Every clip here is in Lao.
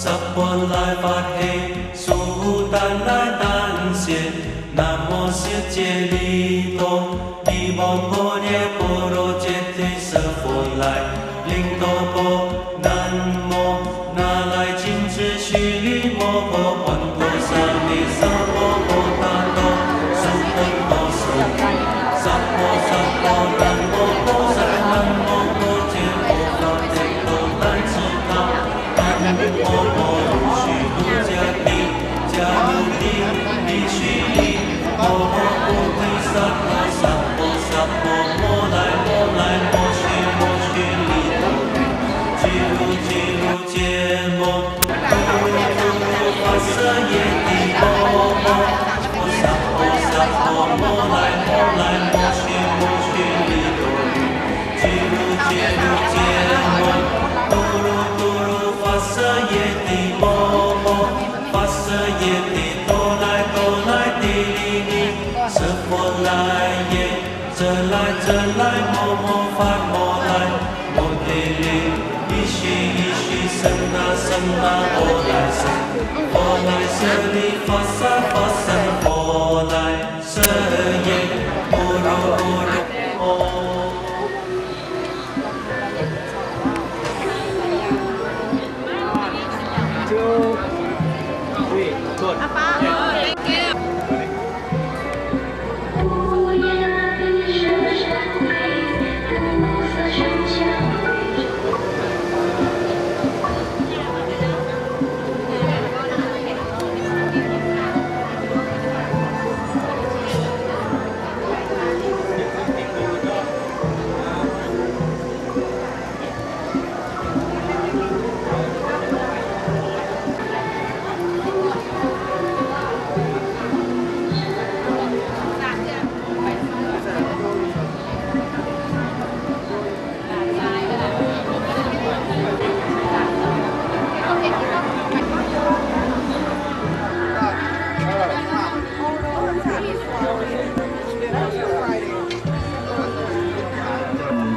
Sapo lai Phật, Sư tăng lai tăng siết, Nam mô Sư Chia Ly Tô, Ni Bông Bồ Nhé Bồ Rô Chê Thê Sư Phổ Lai, Linh Tô Bồ, Nam mô Na Lai Chính Sư Sư Ly Mô Bồ Quan Tô Sa Ni Sa Bồ Bồ Tát Tô, Sư Phật Tô Sư Ni, Sapo Sapo Nam mô Bồ Sa Nam mô Bồ Chê Bồ Phật Chê Tô Tăng Sư Tăng.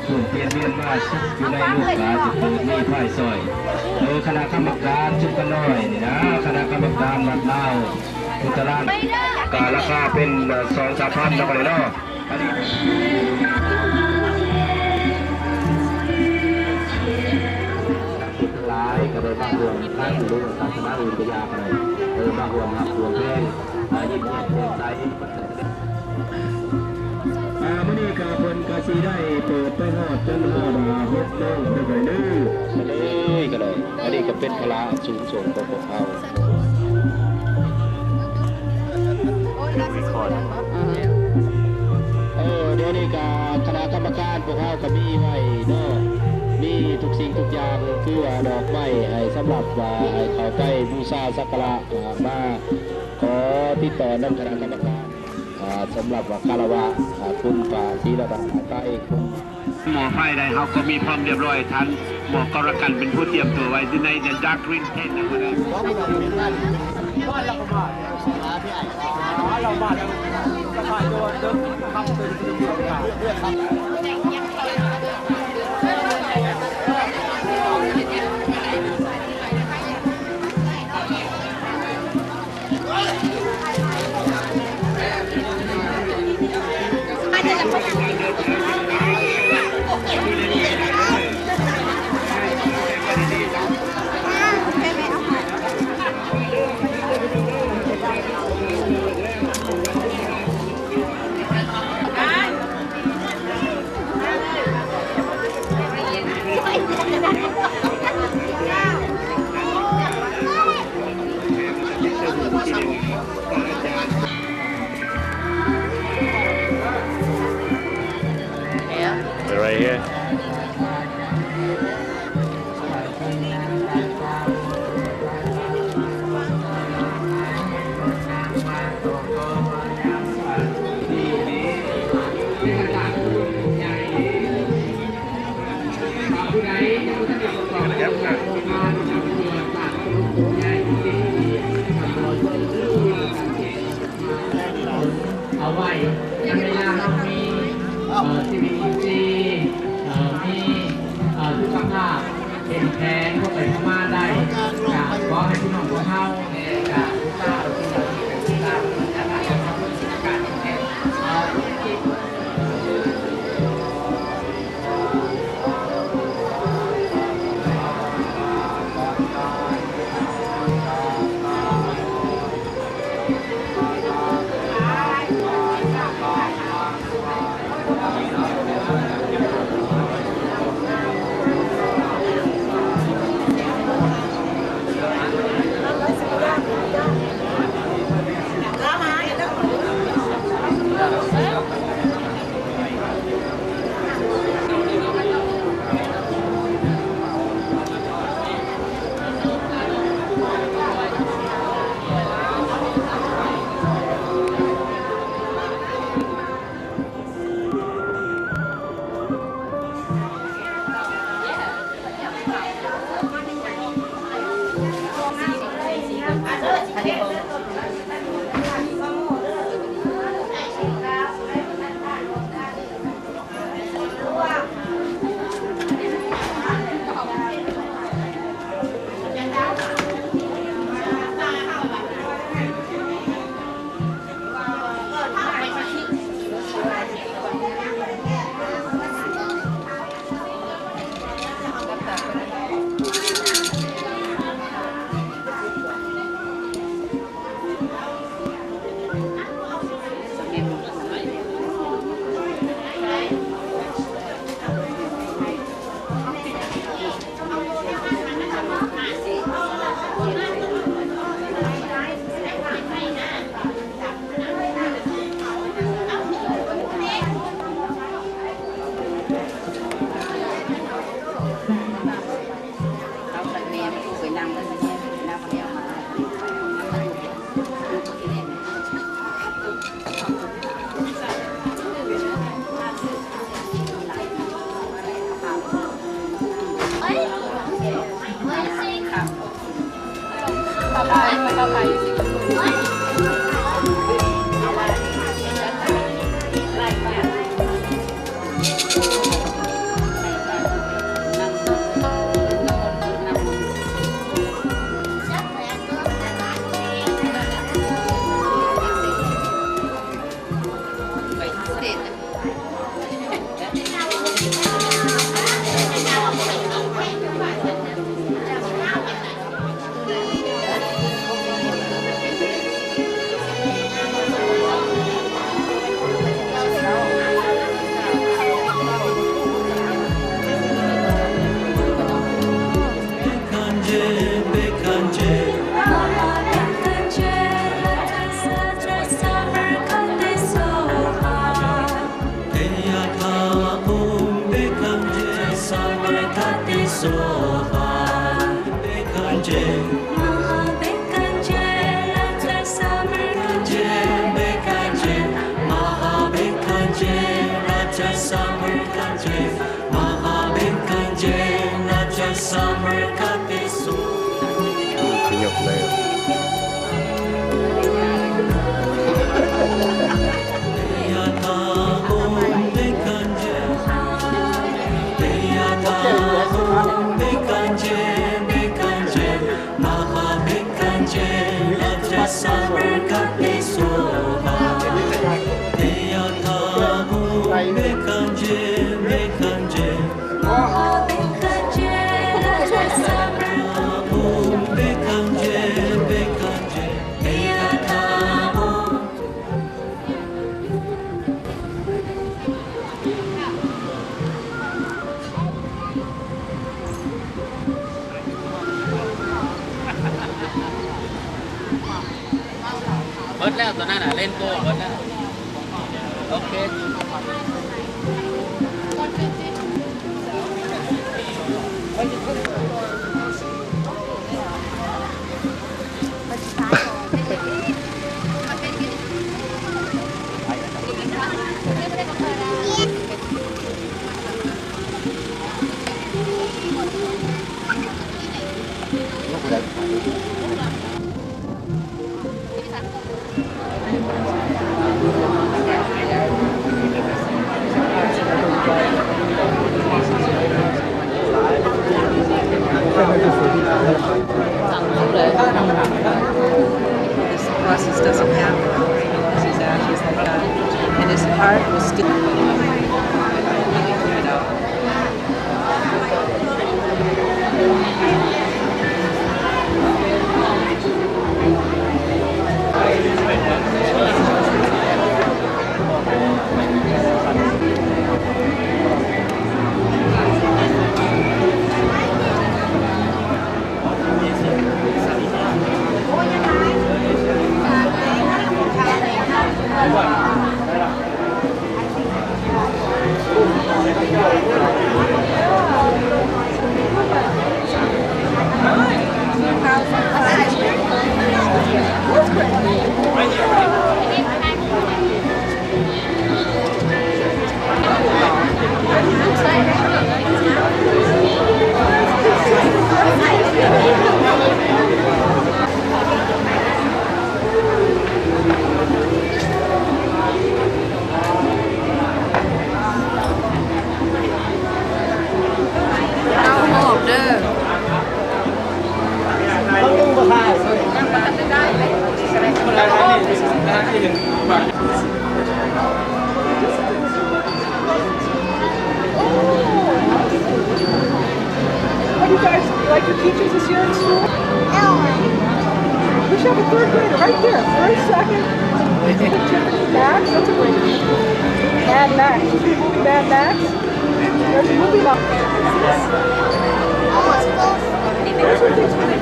ເພິ່ນປ່ຽນວຽນມາສຸກຢູ່ໃນໂລກກາຈະເກີດມີພາຍຊ່ອຍ. ເອີ ຄະນະກຳມະການຈຸດກະນ້ອຍນີ້ນະ ຄະນະກຳມະການວັດລາວພຸດທະລານ ກະລາຄາເປັນສອງສາມພັນເນາະ ເນາະ. ອັນນີ້ຫຼາຍກໍໄດ້ມາຮ່ວມງານ ຫຼືວ່າສາສະໜາອື່ນກໍຢ່າກໍໄດ້ ເອີ ມາຮ່ວມຮັບຮ່ວມແພງ ອາ ຍິ້ມແຍ້ມແຈ່ມໃສ. ອາ ມື້ນີ້ກະເພິ່ນກະຊິໄດ້ເປີດໄປຮອດຈົນຮອດ ອາ ຫົກໂມງເດີ ເດີ ເດີ. ອັນນີ້ກໍເປັນພະລາອັນສູງສົ່ງຂອງພວກເຮົາ. ເອີ ດຽວນີ້ກະຄະນະກຳມະການພວກເຮົາກະມີໄວ້ເນາະ ມີທຸກສິ່ງທຸກຢ່າງ ຄືວ່າດອກໄມ້ໃຫ້ສຳລັບວ່າໃຫ້ເຂົ້າໄປບູຊາສັກກາລະ ມາ ຂໍຕິດຕໍ່ນຳຄະນະກຳມະການ ອ່າ ສຳລັບວ່າຄາລະວະ ອ່າ ຄຸນພະສີລະຕະນະໄຕ ໝໍໄຟໄດ້ ເຮົາກໍມີພ້ອມລຽບຮ້ອຍ. ທ່ານໝໍກອລະກັນເປັນຜູ້ຕຽມຕົວໄວ້ຢູ່ໃນ The Dark Green Tent ນະ. ສະຫຍົບເລີຍ. ເບິດແລ້ວ ຕົວນັ້ນນະ ເລນໂກເບິດແລ້ວ. ໂອເຄ. This process doesn't happen. He's ashes like that. And his heart was still. What, you guys, like, your teachers is here in school? No. We should have a third grader right there. First, second. Tiffany, Max, that's a great name. Mad Max. You see the movie Mad Max? There's a movie about this. That's what they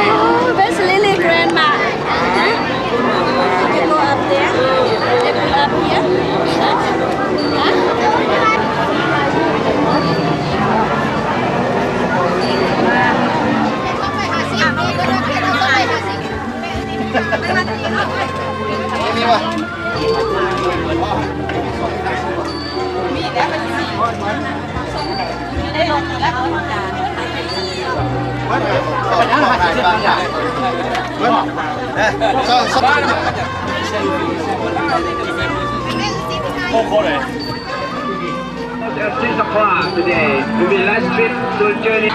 Oh, where's Lily grandma? Huh? They go up there? They go up here? Huh? Huh? At six o'clock today, we will live stream the journey.